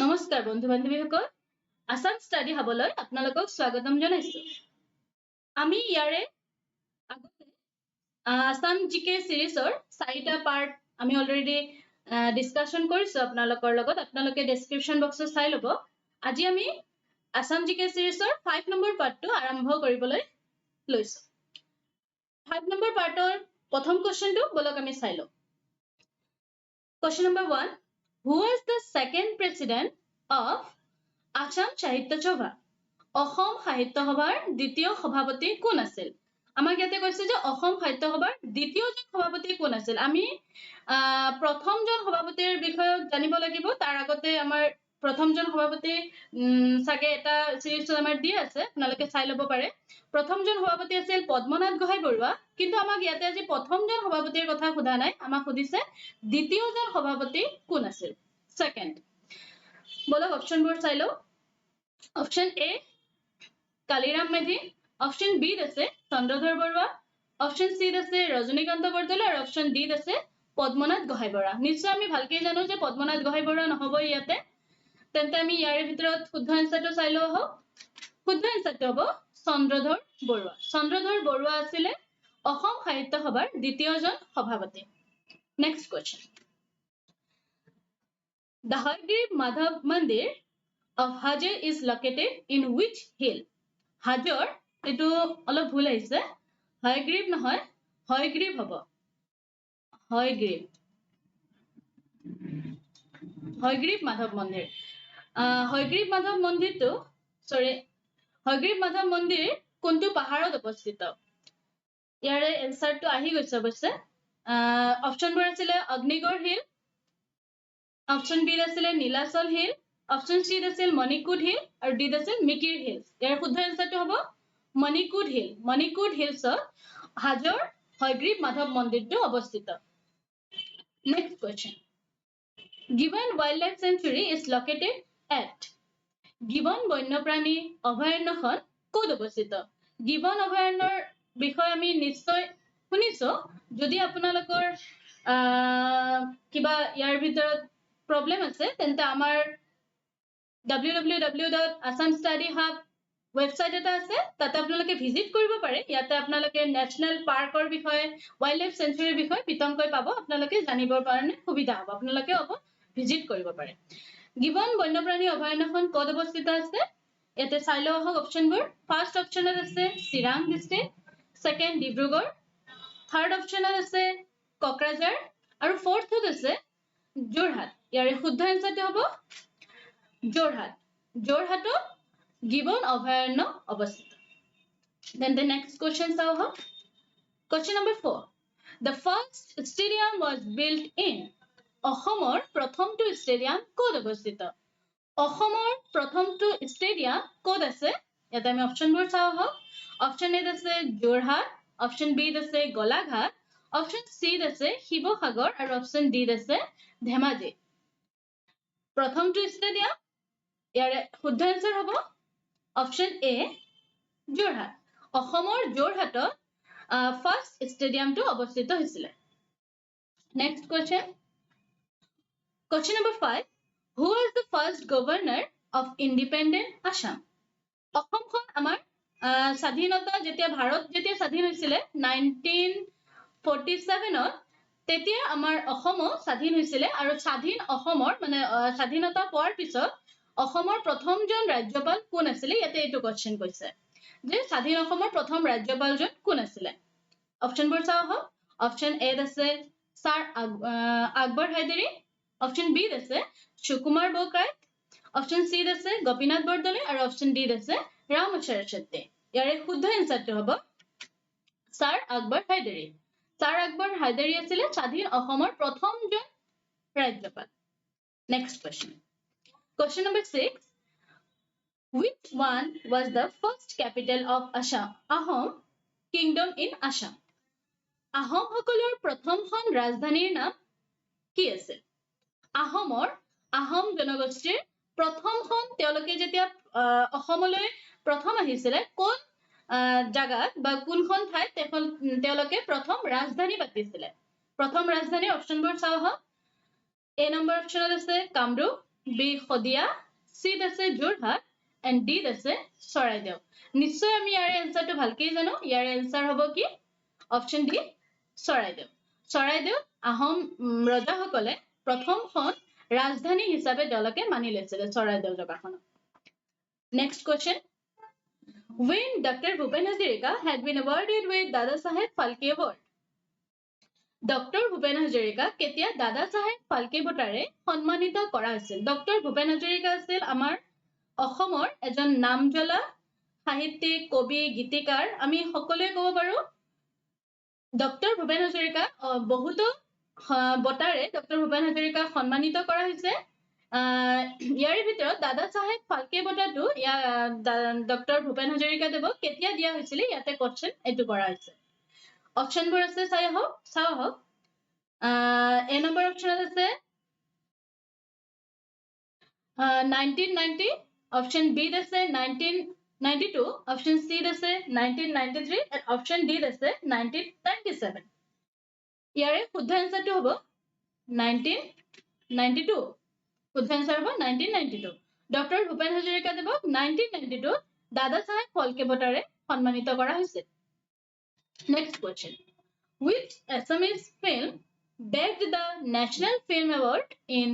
নমস্কাৰ বন্ধু বান্ধৱীসকল, আছাম ষ্টাডি হাবলৈ আপোনালোকক স্বাগতম জনাইছো। আমি ইয়াৰে আগতে আছাম জি কে চিৰিজৰ চাৰিটা পাৰ্ট আমি অলৰেডি ডিছকাশ্যন কৰিছো আপোনালোকৰ লগত। আপোনালোকে ডেছক্ৰিপশ্যন বক্সত চাই ল'ব। আজি আমি আছাম জি কে চিৰিজৰ 5 নম্বৰ পাৰ্টটো আৰম্ভ কৰিবলৈ লৈছো। 5 নম্বৰ পাৰ্টৰ প্ৰথম কুৱেশ্যনটো বলক আমি চাই লওঁ। Question number 1, who was the second president of Assam Sahitya Sabha? Assam সাহিত্য সভাৰ দ্বিতীয় সভাপতি কোন আছিল? আমাক ইয়াতে কৈছে যে অসম সাহিত্য সভাৰ দ্বিতীয়জন সভাপতি কোন আছিল। আমি প্ৰথমজন সভাপতিৰ বিষয়ে জানিব লাগিব। তাৰ আগতে আমাৰ প্ৰথমজন সভাপতি চাগে এটা চিৰিজত আমাৰ দি আছে, আপোনালোকে চাই ল'ব পাৰে। প্ৰথমজন সভাপতি আছিল পদ্মনাথ গোহাঁই বৰুৱা। কিন্তু আমাক ইয়াতে আজি প্ৰথমজন সভাপতিৰ কথা সোধা নাই, আমাক সুধিছে দ্বিতীয়জন সভাপতি কোন আছিল, ছেকেণ্ড। বলক অপশ্যনবোৰ চাই লওঁ। Option A Kaliram Medhi, option বিত আছে চন্দ্ৰধৰ বৰুৱা, অপশ্যন চিত আছে ৰজনীকান্ত বৰদলৈ আৰু অপশ্যন ডিত আছে পদ্মনাথ গোহাঁই বৰুৱা। নিশ্চয় আমি ভালকে জানো যে পদ্মনাথ গোহাঁই বৰুৱা নহ'ব ইয়াতে। তেন্তে আমি ইয়াৰে ভিতৰত শুদ্ধ এনচাৰটো চাই লওঁ আহক। শুদ্ধ এনচাৰটো হ'ব চন্দ্ৰধৰ বৰুৱা। চন্দ্ৰধৰ বৰুৱা আছিলে অসম সাহিত্য সভাৰ দ্বিতীয়জন সভাপতি। Next question, the Hayagriva Madhava Mandir of Hajo is located in which hill? হাজোৰ, এইটো অলপ ভুল আহিছে, হয়গ্ৰীৱ নহয় হয়গ্ৰীৱ হ'ব, হয়গ্ৰীৱ, হয়গ্ৰীৱ মাধৱ মন্দিৰ। হয়গ্ৰীৱ মাধৱ মন্দিৰটো, চৰি, হয়গ্ৰীৱ মাধৱ মন্দিৰ কোনটো পাহাৰত অৱস্থিত? ইয়াৰে এনচাৰটো আহি গৈছে অৱশ্যে। অপশ্যনবোৰ আছিলে অগ্নিগড় হিল, অপশ্যন বিত আছিলে নীলাচল হিল, অপশ্যন চিত আছিল মণিকূট হিল আৰু ডিত আছিল মিকিৰ হিলছ। ইয়াৰ শুদ্ধ এনচাৰটো হ'ব মণিকূট হিল। মণিকূট হিলছত হাজোৰ হয়গ্ৰীৱ মাধৱ মন্দিৰটো অৱস্থিত। Next question, Gibbon wild life sanctuary is located at? Gibbon বন্যপ্ৰাণী অভয়াৰণ্যখন ক'ত অৱস্থিত? গিবন অভয়াৰণ্যৰ বিষয়ে আমি নিশ্চয় শুনিছো। যদি আপোনালোকৰ কিবা ইয়াৰ ভিতৰত প্ৰব্লেম আছে, তেন্তে আমাৰ www.assamstudyhub website এটা আছে, তাতে আপোনালোকে ভিজিট কৰিব পাৰে। ইয়াতে আপোনালোকে নেশ্যনেল পাৰ্কৰ বিষয়ে, ৱাইল্ড লাইফ চেঞ্চুৰীৰ বিষয়ে বিতংকৈ পাব। আপোনালোকে জানিবৰ কাৰণে সুবিধা হ'ব, আপোনালোকে হ'ব ভিজিট কৰিব পাৰে। গিবন বন্যপ্ৰাণী অভয়াৰণ্যখন ক'ত অৱস্থিত আছে? ইয়াতে চাই লওঁ আহক অপশ্যনবোৰ। ফাৰ্ষ্ট অপশ্যনত আছে Chirang district, second Dibrugarh, third অপশ্যনত আছে কোকৰাঝাৰ আৰু ফৰ্থত আছে যোৰহাট। ইয়াৰে শুদ্ধ এনচাৰটো হ'ব যোৰহাট। যোৰহাটত গিবন অভয়াৰণ্য অৱস্থিত। তেন্তে নেক্সট কুৱেশ্যন চাওঁ আহক। Question number 4, the first stadium was built in? অসমৰ প্ৰথমটো ষ্টেডিয়াম ক'ত অৱস্থিত? অসমৰ প্ৰথমটো ষ্টেডিয়াম ক'ত আছে? ইয়াতে আমি অপশ্যনবোৰ চাওঁ আহক। অপশ্যন এত আছে যোৰহাট, অপশ্যন বিত আছে গোলাঘাট, অপশ্যন চিত আছে শিৱসাগৰ আৰু অপশ্যন ডিত আছে ধেমাজি। প্ৰথমটো ষ্টেডিয়াম, ইয়াৰে শুদ্ধ এনচাৰ হ'ব অপশ্যন এ যোৰহাট। অসমৰ যোৰহাটত ফাৰ্ষ্ট ষ্টেডিয়ামটো অৱস্থিত হৈছিলে। Next question, question number 5, who was the first governor of independent Assam? অসমখন আমাৰ স্বাধীনতা যেতিয়া, ভাৰত যেতিয়া স্বাধীন হৈছিলে 1947ত, তেতিয়া আমাৰ অসমো স্বাধীন হৈছিলে আৰু স্বাধীন অসমৰ মানে স্বাধীনতা পোৱাৰ পিছত অসমৰ প্ৰথমজন ৰাজ্যপাল কোন আছিলে? ইয়াতে এইটো কুৱেশ্যন কৈছে যে স্বাধীন অসমৰ প্ৰথম ৰাজ্যপালজন কোন আছিলে। অপশ্যনবোৰ চাওঁ আহক। অপশ্যন এত আছে ছাৰ আকবৰ হায়দৰী, অপশ্যন বিত আছে সুকুমাৰ বৰকাইত, অপশ্যন চিত আছে গোপীনাথ বৰদলৈ আৰু অপশ্যন ডিত আছে ৰাম চেট্টি। ইয়াৰে শুদ্ধ এনচাৰটো হ'ব ছাৰ আকবৰ হায়দৰী। ছাৰ আকবৰ হায়দৰী আছিলে স্বাধীন অসমৰ প্ৰথমজন ৰাজ্যপাল। Next question, question number 6, which one was the first capital of Assam, Ahom kingdom in Assam? আহোমসকলৰ প্ৰথমখন ৰাজধানীৰ নাম কি আছিল? আহোম জনগোষ্ঠীৰ প্ৰথমখন, তেওঁলোকে যেতিয়া অসমলৈ প্ৰথম আহিছিলে, কোন জাগাত বা কোনখন ঠাইত তেওঁলোকে প্ৰথম ৰাজধানী পাতিছিলে? প্ৰথম ৰাজধানীৰ অপশ্যনবোৰ চাওঁ আহক। এ নম্বৰ অপশ্যনত আছে কামৰূপ, বি শদিয়া, চিত আছে যোৰহাট এণ্ড ডিত আছে চৰাইদেউ। নিশ্চয় আমি ইয়াৰে এনচাৰটো ভালকেই জানো। ইয়াৰে এনচাৰ হ'ব কি? Option D, Charaideo. Charaideo Ahom ৰজাসকলে প্ৰথমখন ৰাজধানী হিচাপে তেওঁলোকে মানি লৈছিলে Charaideo জেগাখনক। Next question, when Doctor Bhupen Hazarika had been awarded with Dada Saheb Phalke Award? Doctor Bhupen Hazarika কেতিয়া দাদা চাহেব ফাল্কে বঁটাৰে সন্মানিত কৰা হৈছিল? ডক্টৰ ভূপেন হাজৰিকা আছিল আমাৰ অসমৰ এজন নামজ্বলা সাহিত্যিক, কবি, গীতিকাৰ, আমি সকলোৱে ক'ব পাৰো। ডক্টৰ ভূপেন হাজৰিকা বহুতো বঁটাৰে ডক্টৰ ভূপেন হাজৰিকাক সন্মানিত কৰা হৈছে। ইয়াৰে ভিতৰত দাদা চাহেব ফাল্কে বঁটাটো ডক্টৰ ভূপেন হাজৰিকা দেৱক কেতিয়া দিয়া হৈছিলে, ইয়াতে কুৱেশ্যন এইটো কৰা হৈছে। অপশ্যনবোৰ আছে, চাই আহক, চাওঁ আহক। এ নম্বৰ অপশ্যনত আছে 1990, অপশ্যন বিত আছে 1992, অপশ্যন চিত আছে 1993 এণ্ড অপশ্যন ডিত আছে 1997। ইয়াৰে শুদ্ধ এনচাৰটো হ'ব 1992। শুদ্ধ এনচাৰ হ'ব 1992। ডক্টৰ ভূপেন হাজৰিকা দেৱক 1992 দাদা চাহেব ফাল্কে বঁটাৰে সন্মানিত কৰা হৈছিল। Next question, which Assamese film bagged the National Film Award in?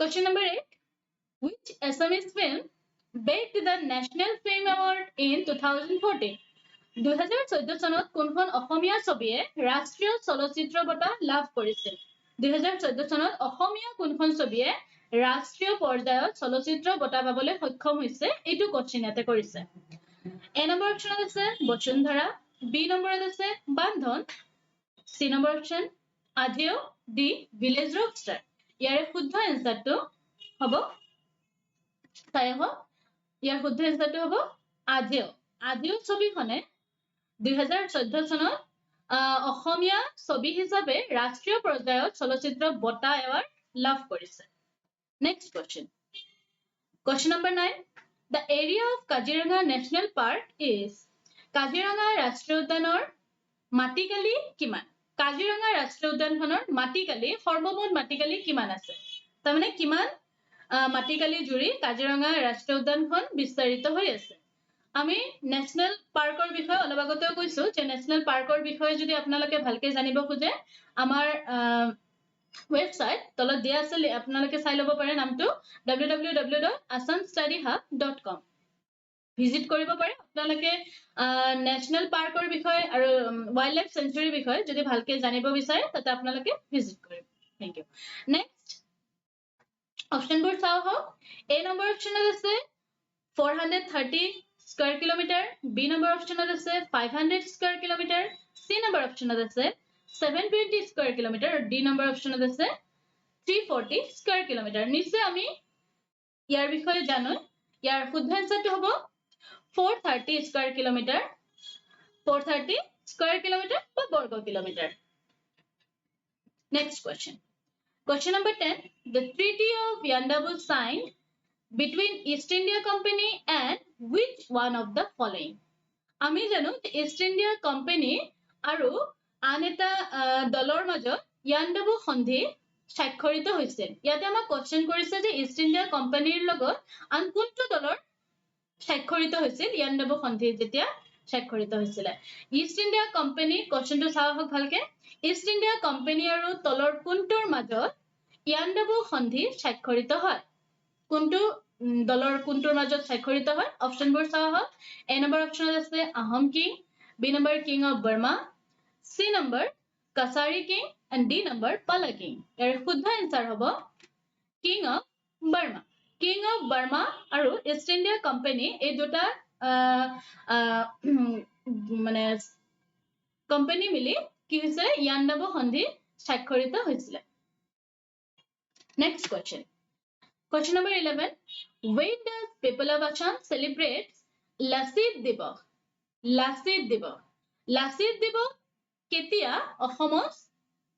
Question number 8, which Assamese film bagged the National Film Award in 2014? 2014 চনত কোনখন অসমীয়া ছবিয়ে ৰাষ্ট্ৰীয় চলচ্চিত্ৰ বঁটা লাভ কৰিছিল? 2014 চনত অসমীয়া কোনখন ছবিয়ে ৰাষ্ট্ৰীয় পৰ্যায়ত চলচ্চিত্ৰ বঁটা পাবলৈ সক্ষম হৈছে, এইটো কুৱেশ্যন ইয়াতে কৰিছে। এ নম্বৰ অপশ্যনত আছে বসুন্ধৰা, বি নম্বৰত আছে বান্ধন, চি নম্বৰ অপশ্যন আজিও, ডি ভিলেজ ৰকষ্টাৰ। ইয়াৰে শুদ্ধ এনচাৰটো হ'ব, চাই আহক, ইয়াৰ শুদ্ধ এনচাৰটো হ'ব আজিও। আজিও ছবিখনে 2014 চনত অসমীয়া ছবি হিচাপে ৰাষ্ট্ৰীয় পৰ্যায়ত চলচ্চিত্ৰ বঁটা এৱাৰ্ড লাভ কৰিছে। Next question, question number 9, the area of Kaziranga National Park is? Kaziranga ৰাষ্ট্ৰীয় উদ্যানৰ মাটিকালি কিমান? কাজিৰঙা ৰাষ্ট্ৰীয় উদ্যানখনৰ মাটিকালি, সৰ্বমুঠ মাটিকালি কিমান আছে? তাৰমানে কিমান মাটিকালি জুৰি কাজিৰঙা ৰাষ্ট্ৰীয় উদ্যানখন বিস্তাৰিত হৈ আছে? আমি নেশ্যনেল পাৰ্কৰ বিষয়ে অলপ আগতেও কৈছো যে নেশ্যনেল পাৰ্কৰ বিষয়ে যদি আপোনালোকে ভালকে জানিব খোজে, আমাৰ ৱেবছাইট তলত দিয়া আছে, আপোনালোকে চাই ল'ব পাৰে। নামটো W W W dot Assam study hub dot com, visit কৰিব পাৰে আপোনালোকে। নেশ্যনেল পাৰ্কৰ বিষয়ে আৰু ৱাইল্ড লাইফ চেঞ্চুৰীৰ বিষয়ে যদি ভালকে জানিব বিচাৰে, তাতে আপোনালোকে ভিজিট কৰিব। Thank you. Next অপশ্যনবোৰ চাওঁ আহক। এ নম্বৰ অপশ্যনত আছে 430 স্কুৱেৰ কিলোমিটাৰ, বি নম্বৰ অপশ্যনত আছে 500 স্কুৱেৰ কিলোমিটাৰ, চি নম্বৰ অপশ্যনত আছে 720 স্কুৱেৰ কিলোমিটাৰ আৰু ডি নম্বৰ অপশ্যনত আছে 340 স্কুৱেৰ কিলোমিটাৰ। নিশ্চয় আমি ইয়াৰ বিষয়ে জানো। ইয়াৰ শুদ্ধ এনচাৰটো হ'ব 430 স্কুৱেৰ কিলোমিটাৰ, 430 স্কুৱেৰ কিলোমিটাৰ বা বৰ্গ kilometre. Next question, question number 10, the Treaty of Yandabo signed between East India Company and which one of the following? আমি জানো যে ইষ্ট ইণ্ডিয়া কোম্পানী আৰু আন এটা দলৰ মাজত ইয়াণ্ডাবু সন্ধি স্বাক্ষৰিত হৈছিল। ইয়াতে আমাক কুৱেশ্যন কৰিছে যে ইষ্ট ইণ্ডিয়া কোম্পানীৰ লগত আন কোনটো দলৰ স্বাক্ষৰিত হৈছিল ইয়াণ্ডাবু সন্ধি যেতিয়া স্বাক্ষৰিত হৈছিলে। ইষ্ট ইণ্ডিয়া কোম্পানী, কুৱেশ্যনটো চাওঁ আহক ভালকে। ইষ্ট ইণ্ডিয়া কোম্পানী আৰু তলৰ কোনটোৰ মাজত ইয়াণ্ডাবু সন্ধি স্বাক্ষৰিত হয়? কোনটো দলৰ কোনটোৰ মাজত স্বাক্ষৰিত হয়? অপশ্যনবোৰ চাওঁ আহক। এ নম্বৰ অপশ্যনত আছে Ahom king, B number king of Burma, C number Kachari king and D number Pala king. ইয়াৰ শুদ্ধ এনচাৰ হ'ব king of Burma. King of Burma আৰু ইষ্ট ইণ্ডিয়া কোম্পানী এই দুটা মানে কোম্পানী মিলি কি হৈছে, ইয়াণ্ডাবু সন্ধি স্বাক্ষৰিত হৈছিলে। Next question, question number 11, when does people of Assam celebrate Lachit Diwas? Lachit Diwas, Lachit Diwas কেতিয়া অসমত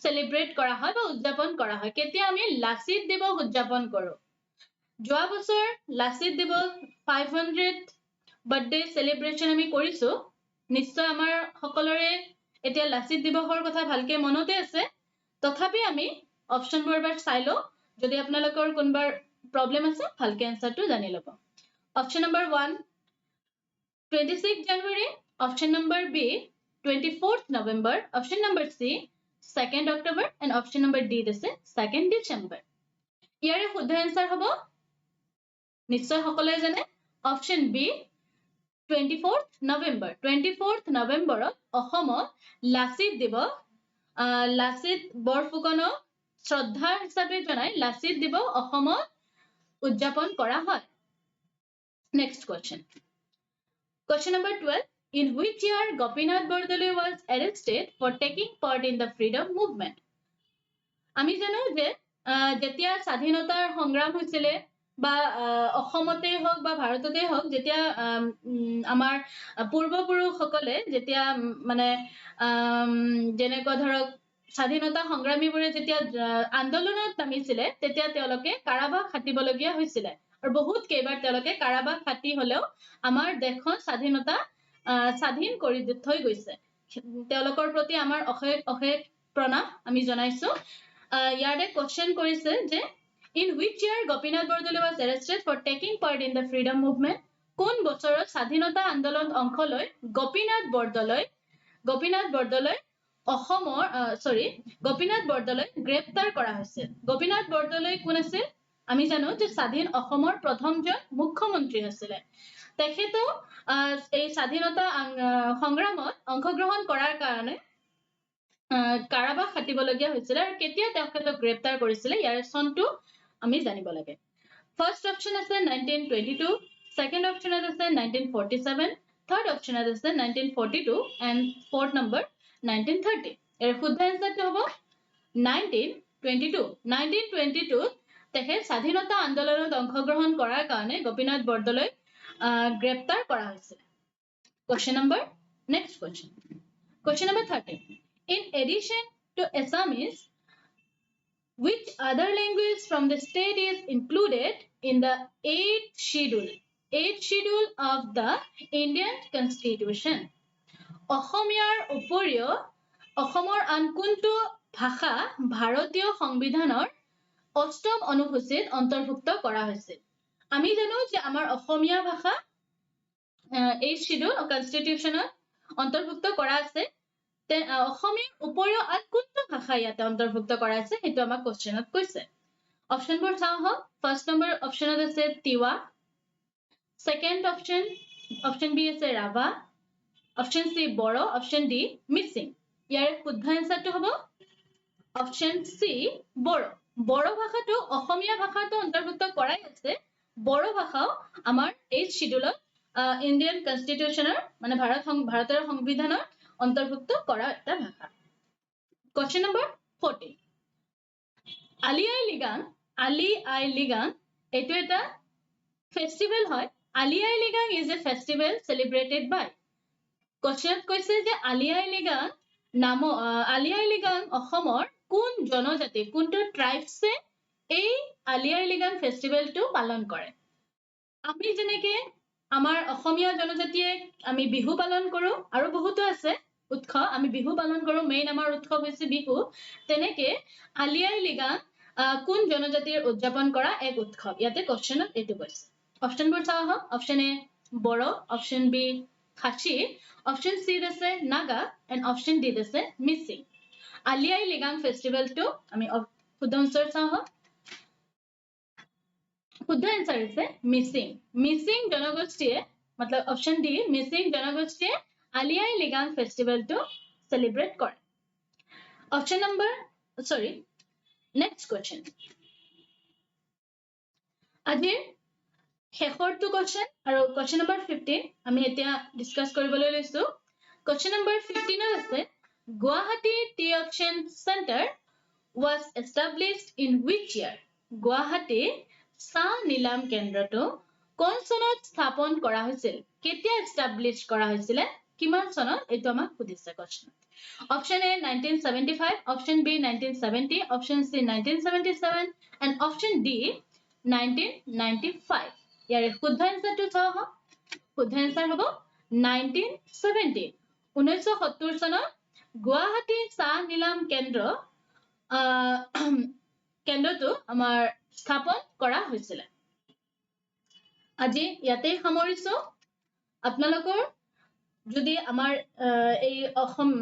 চেলিব্ৰেট কৰা হয় বা উদযাপন কৰা হয়? কেতিয়া আমি লাচিত দিৱস উদযাপন কৰো? যোৱা বছৰ লাচিত দিৱস 500 বাৰ্থডে চেলিব্ৰেশ্যন আমি কৰিছো। নিশ্চয় আমাৰ সকলোৰে এতিয়া লাচিত দিৱসৰ কথা ভালকে মনতে আছে। তথাপি আমি অপশ্যনবোৰ এবাৰ চাই লওঁ, যদি আপোনালোকৰ কোনোবাৰ প্ৰব্লেম আছে ভালকে এনচাৰটো জানি ল'ব। Option number 1, 26 January, option number B, 24th November, option number C, 2nd October and option number D আছে 2nd December। ইয়াৰে শুদ্ধ এনচাৰ হ'ব নিশ্চয় সকলোৱে জানে option B, 24th November। 24th নৱেম্বৰত অসমত লাচিত দিৱস, লাচিত বৰফুকনক শ্ৰদ্ধা হিচাপে জনাই লাচিত দিৱস অসমত উদযাপন কৰা হয়। Next question. Question number 12. In which year Gopinath Bordoloi was arrested for taking part in the freedom movement? আমি জানো যে যেতিয়া স্বাধীনতাৰ সংগ্ৰাম হৈছিলে বা অসমতে হওক বা ভাৰততে হওক, যেতিয়া আমাৰ পূৰ্বপুৰুষসকলে যেতিয়া মানে যেনেকুৱা ধৰক স্বাধীনতা সংগ্ৰামীবোৰে যেতিয়া আন্দোলনত নামিছিলে, তেতিয়া তেওঁলোকে কাৰাবাস খাটিবলগীয়া হৈছিলে আৰু বহুত কেইবাৰ তেওঁলোকে কাৰাবাস খাটি হলেও আমাৰ দেশখন স্বাধীনতা স্বাধীন কৰি থৈ গৈছে। তেওঁলোকৰ প্ৰতি আমাৰ অশেষ অশেষ প্ৰণাম আমি জনাইছো। ইয়াতে question কৰিছে যে in which year Gopinath Bordoloi was arrested for taking part in the freedom movement? কোন বছৰত স্বাধীনতা আন্দোলনত অংশ লৈ গোপীনাথ বৰদলৈ অসমৰ, চৰি, গোপীনাথ বৰদলৈ গ্ৰেপ্তাৰ কৰা হৈছিল? গোপীনাথ বৰদলৈ কোন আছিল? আমি জানো যে স্বাধীন অসমৰ প্ৰথমজন মুখ্যমন্ত্ৰী আছিলে। তেখেতো এই স্বাধীনতা সংগ্ৰামত অংশগ্ৰহণ কৰাৰ কাৰণে কাৰাবাস খাটিবলগীয়া হৈছিলে আৰু কেতিয়া তেখেতক গ্ৰেপ্তাৰ কৰিছিলে ইয়াৰ চনটো আমি জানিব লাগে। ফাৰ্ষ্ট অপশ্যন আছে 1922, ছেকেণ্ড অপশ্যনত আছে 1947, থাৰ্ড অপশ্যনত আছে 1942 এণ্ড ফৰ্থ নম্বৰ 1930। ইয়াৰ শুদ্ধ এনচাৰটো হ'ব 1922। 1922ত তেখেত স্বাধীনতা আন্দোলনত অংশগ্ৰহণ কৰাৰ কাৰণে গোপীনাথ বৰদলৈ গ্ৰেপ্তাৰ কৰা হৈছিল। Question number, next question. Question number 13. In addition to Assamese, which other language from the state is included in the eighth schedule of the Indian Constitution? অসমীয়াৰ উপৰিও অসমৰ আন কোনটো ভাষা ভাৰতীয় সংবিধানৰ অষ্টম অনুসূচীত অন্তৰ্ভুক্ত কৰা হৈছিল? আমি জানো যে আমাৰ অসমীয়া ভাষা এই শিডিউল কনষ্টিটিউশ্যনত অন্তৰ্ভুক্ত কৰা আছে। অসমীয়াৰ উপৰিও আন কোনটো ভাষা ইয়াতে অন্তৰ্ভুক্ত কৰা আছে, সেইটো আমাক কুৱেশ্যনত কৈছে। অপশ্যনবোৰ চাওঁ আহক। ফাৰ্ষ্ট নম্বৰ অপশ্যনত আছে Tiwa, second option option B আছে Rabha, option C Bodo, option D Mising. ইয়াৰে শুদ্ধ এনচাৰটো হ'ব অপশ্যন চি, বড়ো। বড়ো ভাষাটো অসমীয়া ভাষাটো অন্তৰ্ভুক্ত কৰাই আছে, বড়ো ভাষাও আমাৰ এই শিডিউলত ইণ্ডিয়ান কনষ্টিটিউশ্যনৰ মানে ভাৰতৰ সংবিধানৰ অন্তৰ্ভুক্ত কৰা এটা ভাষা। Question number 14. Ali Aye Ligang, Ali Aye Ligang এইটো এটা ফেষ্টিভেল হয়। Ali Aye Ligang is a festival celebrated by? কুৱেশ্যনত কৈছে যে আলি আই লৃগাং নাম, আলি আই লৃগাং অসমৰ কোন জনজাতি, কোনটো ট্ৰাইবছে এই আলি আই লৃগাং ফেষ্টিভেলটো পালন কৰে? আমি যেনেকে আমাৰ অসমীয়া জনজাতিয়ে আমি বিহু পালন কৰো আৰু বহুতো আছে উৎসৱ, আমি বিহু পালন কৰো, মেইন আমাৰ উৎসৱ হৈছে বিহু, তেনেকে আলি আই লৃগাং কোন জনজাতিৰ উদযাপন কৰা এক উৎসৱ, ইয়াতে কুৱেশ্যনত এইটো কৈছে। অপশ্যনবোৰ চাওঁ আহক। Option A Bodo, option B Khasi, option চিত আছে নাগা এণ্ড অপশ্যন ডিত আছে মিচিং। আলি আই লৃগাং ফেষ্টিভেলটো আমি শুদ্ধ এনচাৰ চাওঁ আহক। শুদ্ধ এনচাৰ হৈছে মিচিং। মিচিং জনগোষ্ঠীয়ে, মতলব অপশ্যন ডি, মিচিং জনগোষ্ঠীয়ে আলি আই লৃগাং ফেষ্টিভেলটো চেলিব্ৰেট কৰে। Option number, sorry, next question. আজিৰ শেষৰটো কুৱেশ্যন আৰু কুৱেশ্যন নম্বৰ 15 আমি এতিয়া ডিছকাছ কৰিবলৈ লৈছো। কুৱেশ্যন নম্বৰ 15ত আছে, Guwahati Tea Auction Centre was established in which year? Guwahati চাহ নিলাম কেন্দ্ৰটো কোন চনত স্থাপন কৰা হৈছিল? কেতিয়া এষ্টাব্লিছ কৰা হৈছিলে, কিমান চনত, এইটো আমাক সুধিছে question. Option A 1975, option B 1970, option C 1977 and option D 1995। ইয়াৰে শুদ্ধ এনচাৰটো চাওঁ আহক। শুদ্ধ এনচাৰ হ'ব 1970। 1970 চনত গুৱাহাটী চাহ নিলাম কেন্দ্ৰ কেন্দ্ৰটো আমাৰ স্থাপন কৰা হৈছিলে। আজি ইয়াতেই সামৰিছো। আপোনালোকৰ যদি আমাৰ এই অসম